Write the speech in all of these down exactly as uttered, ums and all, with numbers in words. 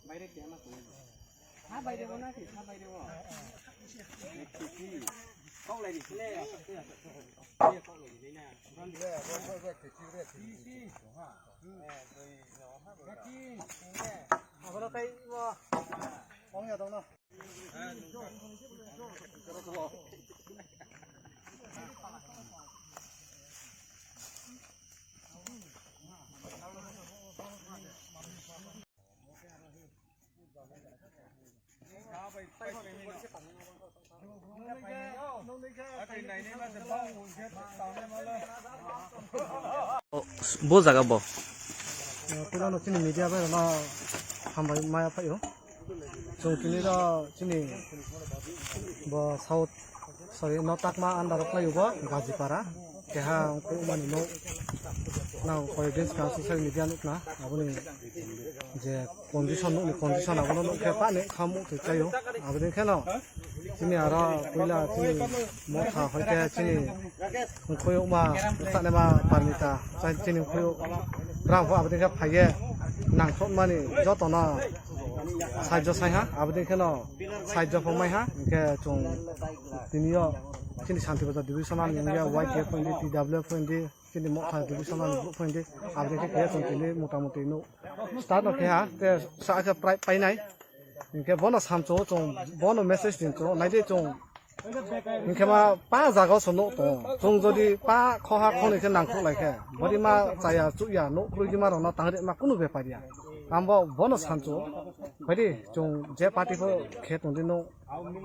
Baire khe ma tong. Ha baire bo na khe, ha baire bo. Kok lai di sile. Kok lai di na. Abono kai bo. Kong ya dong no. Bo jaga bo. Puila no chini media bai no hambai maya phaio. Chwng tini ro chini bo South, sorry, no Takma under o khlai bo Gajipara. Keha wngkhu mani no nang koi din swkang social media nukna aboni je condition nukni condition abono nukhe pani khamu thwi chaio. Aboni kheno chini aro puila chini motha hoite chini wngkhuyukma sanema parmita chini wngkhuyuk brang pho aboni khe phaiye nangthokmani jotono sahajjo saiha aboni kheno sahajjo pho maiha hinkhe chwng tini o chini Santi Bazar divisional ni wngya Y T F phoindi T W F phoindi chini motha divisional ni group phoindi aboni khe khe chwng tini motamoti nuk start no khe ha te sa khe prai painai. Hinkhe bono samcho chwng bono message din chwng naidi chwng. Hinkhe ma pa jaga o se nuk tong. Chwng jodi pa khoha khoni khe nangkhuk lai khe bodi ma chaya chukya nuk khului di ma rok no tangri ma kunu bepar ya. Ambo bono samcho. Baidi chwng je party pho khe tong di nuk.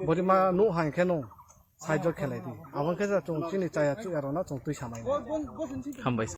Bodi ma nuk hai khe nuk. Sahajjo khelai di. Aboni khe chwng chini chaya chukya rok no chwng twi samai. Hambai.